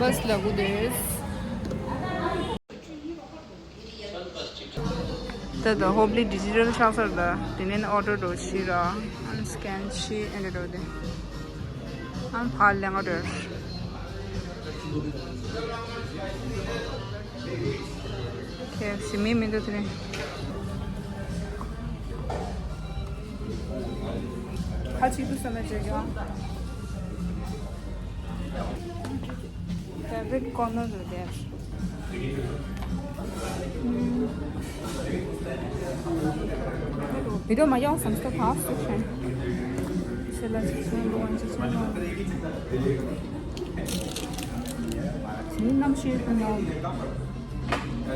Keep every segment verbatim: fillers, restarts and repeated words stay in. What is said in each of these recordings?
བྷས་ལ་སྒུག་བསྡད། ད་ད་ཧོབ་ལི་ཌི་ཇི་ཊལ་ཆགས་ཚར། ད་དེ་ནས་ཨོ་ཌར་འགྲོ་ཕྱིར་ར། ཨན་སི་ཀེན་ཤི་ཨེ་འདྲ་འགྲོ་དེ། ཨན་ཕར་ལེན་ག་འགྲོ། ཁྱེད་ཞི་མི་མི་འདུག་དེ་ནས། ཁ་ཅིག་ཏུ་ས་མེད་བྱེད་ཀྱང་། Favorite corner there. Video མ་ཡོང་བསམ་སྟེ་ཕར་སུ་ཆེན། ཆེ་ལ་ཆེ་ཆེན་ལོ་ཨན་ཆེ་ཆེན་ལོ། དེ་ནི་གནམ་གཤིས་ཀུན་ཡོང་།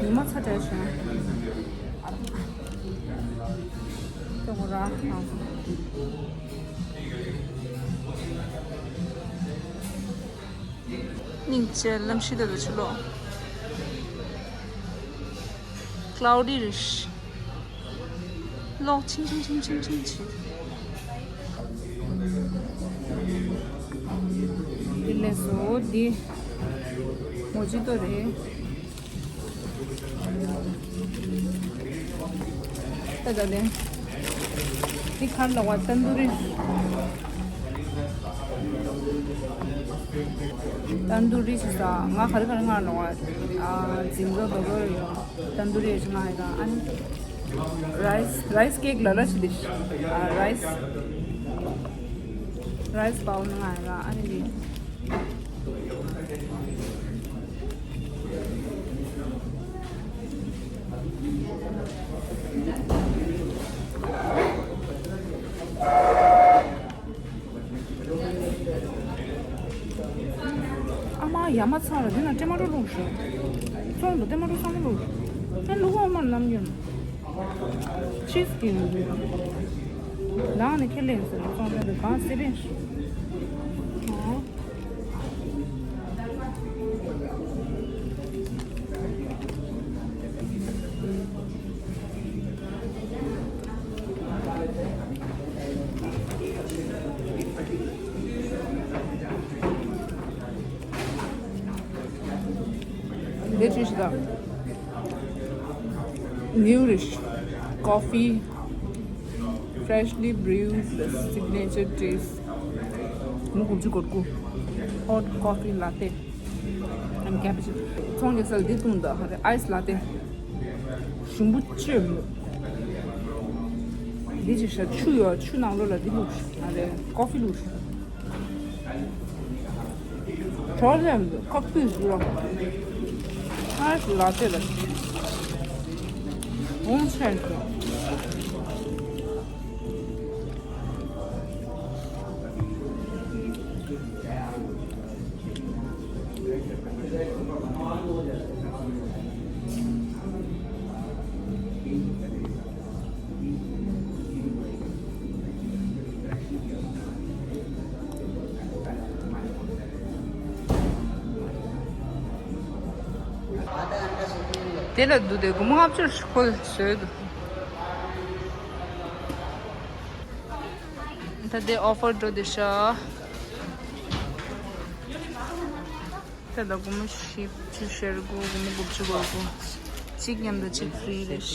ཉི་མ་ཚ་དྲགས་བྱུང་། ཨ་ར། ཏེ་གོ་ར། སྙིང་རྗེ། གནམ་གཤིས་ད་ལྟ་ཕྱི་ལོགས་ཀླའོ་ཌི་རེད། གློག་ཆིང་ཆིང་ཆིང་ཆིང་ཆིང་བྱེད། དེ་ལས་བཟོ་འདི་མོ་ཇི་ཏོ་རེད། ད་ད་ལན། འདི་ག་རེ་ལབ་པ། ཏན་ཏུ་རི། ཏན་ཏུ་རི་ཟེར་ས། ང་ག་རེ་ག་རེ་ང་ལབ་པ། ཨ། ཛིང་ཛོ་དོ་རོ་ཡོད། ཏན་ཏུ་རི་ཡོད་ང་ཡོད། ཨ་ནི་རའི་སི། རའི་སི་ཀེག་ལ་ལ་ཞིག་འདི། ཨ། རའི་སི། རའི་སི་བའོ་ནི་ང་ཡོད། ཨ་ནི་འདི། ཨ་མ་ཡ་མ་ཚང་ལ་འདི་ན་ཊེ་མ་ཊོ་བླུགས་ཤོག་ཚོང་དུ་ཊེ་མ་ཊོ་ཚང་མ་བླུགས་ཤོག་ཨ་ལུག་འོ་མ་ནམ་རྒྱུན་ཆིས་ཀྱི་ནང་ནས་ཁས་ལེན་ཟེར་ཚོང་དུ་གང་སེ་པན་ཤོག་འདི་ཅི་ཞིག་དང་། New Rish Coffee, freshly brewed signature taste. མུ་གུ་ཅི་གོར་ཀུ། Hot coffee latte and cappuccino. ཚོང་རྒྱག་ས་ལ་འདི་བཏུང་དང་ཨའི་སི་ལ་ཏེ། ཞིམ་པོ་ཅི་མོ། འདི་ཅི་ཤ་ཆུ་ཡོད། ཆུ་ནང་ལོགས་ལ་འདི་བླུགས་ཤིག་ཨ་རེ་ཀོ་ཕི་བླུགས་ཤིག་གྲོ་ལེམ་ཁོག་པིས་བླུགས། ཨའི་སི་ལ་ཏེ་ལ་འོང་ཆེན་ཏུ། དེ་ལ་འདུག་སྟེ་སྒོར་མོ་ལྔ་བཅུ་ཁོ་བཟོས་འདུག་ད་དེ་ཨོ་ཕར་འགྲོ་དེ་ཤག་ད་ལྟ་སྒོར་མོ་བཞི་བཅུ་ཞེ་དགུ། སྒོར་མོ་དགུ་བཅུ་གོ་དགུ། གཅིག་མཉམ་དུ་གཅིག་ཧྥི་རི་རེད།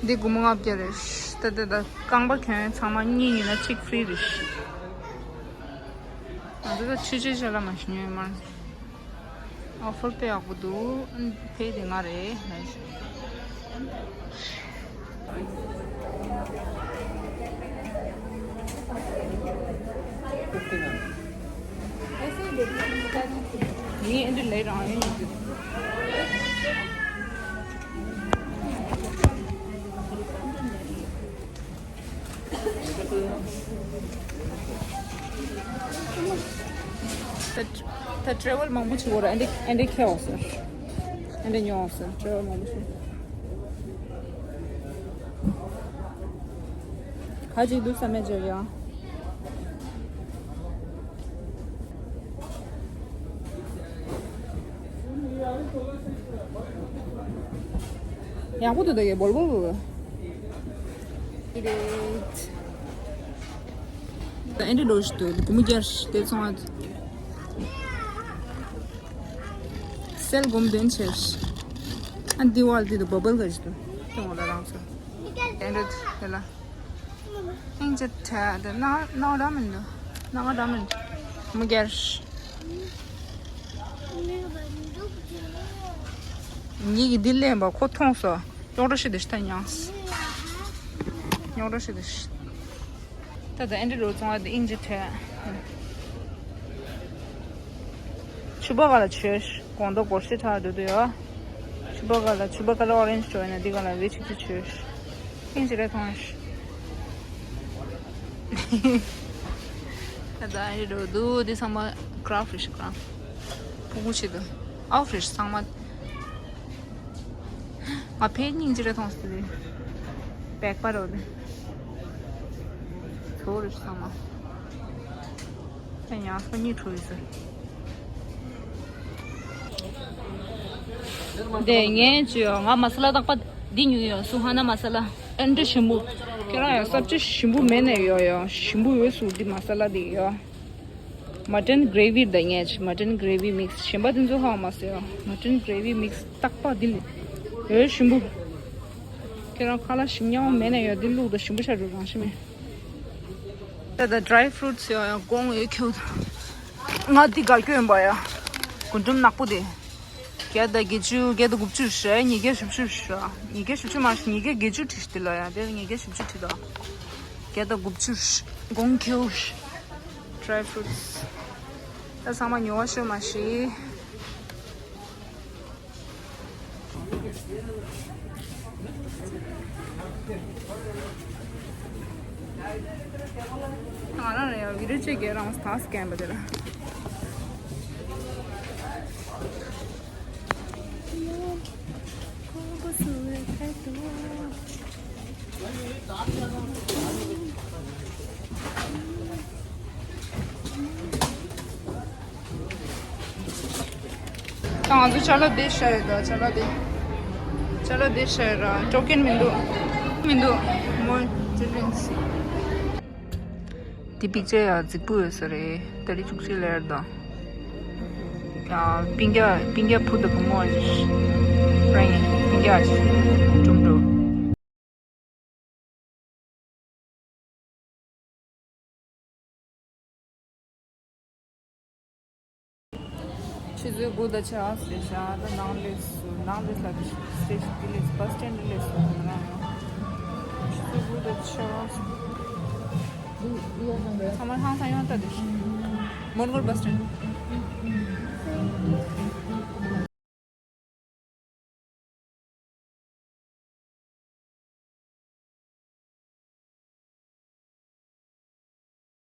འདི་སྒོར་མོ་ལྔ་བརྒྱ་རེད། ད་ད་ད་རྐང་པ་གྱོན་ཚང་མ་གཉིས་ཡིན་ན་གཅིག་ཧྥི་རི་རེད། ང་ཚོ་ད་ཆུ་ཆུ་ཆ་ལ་མ་ཤི་ཉོས་མ། ཨོ་ཕར་དཔེ་ཡག་པོ་འདུག་ཕལ་དེ་ང་རེད། ད་ད་ཊེ་རེ་ཝལ་མང་པོ་བྱེད་དགོས་རེད། ཨ་འདི་ཨ་འདི་ཁྱེར་འོང་ཟེར། ཨ་འདི་ཉོ་འོང་ཟེར། ཊེ་རེ་ཝལ་མང་པོ་བྱེད། ག་ཅིག་འདུག་བསམ་མེད་བྱས་ཡང་། ཡག་པོ་འདུག་ད་གའི་སྦོལ་སྦོལ་སྦོལ། Eat it. ཨེ་འདྲ་འགྲོ་ཞིག་འདུག་སྒོར་མོ་བརྒྱ་རེད་དེ་ཚོང་ཨ། སེལ་སྒོར་མོ་བདུན་བྱས་ཤག་ཨ་འདི་བ་འདི་དུ་བ་བལ་ག་ཞིག་འདུག་སྟོན་འོ་ལ་རང་ཚོ། ཨེ་འདྲ་དེ་ལ། ཨིན་ཅི་ཐ་དེ་ན་ན་ར་མིན་འདུག་ན་ར་མིན་འདུག་སྒོར་མོ་བརྒྱ་རེད། ངེད་ཀྱི་འདི་ལེན་པ་ཁོ་མཐོང་སོང་། རྙོག་དྲ་ཞིག་འདུག་ཤི་ཐ་ཉངས། རྙོག་དྲ་ཞིག་འདུག་ཤི། ད་ལྟ་ཨེ་འདྲ་རུ་བཙོང་བ་དེ་ཨིན་ཅི་ཐད། ཆུ་བ་ག་ལ་བྱོས་ཤི། གོང་དུ་སྒོར་ཤི་ཐ་འདུག་འདུག་ཡོད། ཆུ་བ་ག་ལ་ཆུ་བ་ག་ལ་ཨོ་རེན་ཇི་བྱོས་ན་འདི་ག་ལ་བེ་ཆིག་ཆིག་བྱོས་ཤི། ཨིན་ཅི་རེ་མཐོང་ཤི། ད་ལྟ་ཨེ་འདྲ་རུ་འདུག་འདི་ཚང་མ་ཀ་རབ་ཤི་ཀ་རབ། ཕུ་གུ་ཆེད་དུ། ཨའོ་ཧྥིཤ་ཚང་མ། ང་ཕའི་སྙིང་རྗེ་རེ་མཐོང་སྲིད་དེ། པེག་པ་རོ་དེ། ཚོ་རེ་ཚང་མ། ད་ཡང་སོ་གཉིས་འཕྲོ་ཡོད་ཟེར། དེ་ངས་བྱོས་ང་མ་ས་ལ་བཏགས་པ་འདི་ཉོས་ཡོད་སུ་ཧ་ན་མ་ས་ལ། ཨེ་འདྲ་ཞིམ་པོ། ཁྱེད་རང་ཡང་སབ་ཅི་ཞིམ་པོ་མེད་ནས་ཡོད་ཡོད་ཞིམ་པོ་ཡོད་སུ་འདི་མ་ས་ལ་འདི་ཡོད། མ་ཊན་གྷི་རེ་ཝི་དང་ངས་མ་ཊན་གྷི་རེ་ཝི་མིག་སི་གཞན་པ་དེ་ཚོ་ཧ་མ་ཟེར་ཡ། མ་ཊན་གྷི་རེ་ཝི་མིག་སི་རྟག་པ་འདི་ལས་ཡོད་ཞིམ་པོ། ཁྱེད་རང་ཁ་ལག་ཞིམ་ཉམས་མེད་ན་ཡོད་འདི་བླུགས་དང་ཞིམ་པོ་ཆགས་འགྲོ་རང་ཤི་མེད། ད་ད་ཌ་རའི་ཕུ་རུ་ཊི་སི་ཡོད་ཡ་སྒོང་ཡོད་ཁྱེའུ། ང་འདི་དགའ་སྐྱོ་ཡིན་པ་ཡ། རྒུན་འབྲུམ་ནག་པོ་དེ། བརྒྱ་དང་བརྒྱད་ཅུ་བརྒྱ་དང་དགུ་བཅུ་རེད་ཉིས་བརྒྱ་བཞི་བཅུ་རེད་ཉིས་བརྒྱ་བཞི་བཅུ་མ་རེད་ཉིས་བརྒྱ་བརྒྱད་ཅུ་བྲིས་ཤི་དེ་ལ་ཡ་དེ་ཉིས་བརྒྱ་བཞི་བཅུ་བྲིས་དང་། བརྒྱ་དང་དགུ་བཅུ་རེད་སྒོང་ཁྱེའུ། ཌ་རའི་ཕུ་རུ་ཊི་སི། ད་ཚང་མ་ཉོ་བ་ཤོད་མ་ཤི། ང་རང་ལ་ཡང་བི་ཌིའོ་ཅིག་རྒྱག་རང་ཐག་སྐད་པ་དེ་ལ། ད་ང་ཚོ་ཅ་ལག་འདི་བཞག་ཡོད་དོ། ཅ་ལག་འདི། ཅ་ལག་འདི་བཞག་ཡོད་ར། ཊོ་ཀན་མི་འདུག་མི་འདུག་མོ་ཅི་ལིན་སི། འདི་པིག་ཅར་ཡ་རྫིག་པོ་ཡོད་ས་རེད། ཏ་རིག་བཅུ་གཅིག་ལེར་དང་། ཡ་པིང་རྒྱ་པིང་རྒྱ་ཕུ་དུ་བུ་མོ་ཨ་ཅི། ར་ཡིན་པིང་རྒྱ་ཨ་ཅི། ཀྲུང་ཀྲུང་ཆུ་ཚོད་དགུ་དང་ཕྱེད་ཀ་ཟེར་ཤག་ད་ནང་སླེབས་སོང་། ནང་སླེབས་ལ་དེ་སི་ཊེ་ཤན་དེ་སླེབས་སོང་། བྷ་སི་སི་ཊེན་དེ་སླེབས་སོང་། ང་རང་ཡང་ཆུ་ཚོད་དགུ་དང་ཕྱེད་ཀ་ཟེར། ཚང་མ་ཧང་སང་ཡོང་ད་དེ་མོན་གྷོ་བྷ་སི་ཊེན།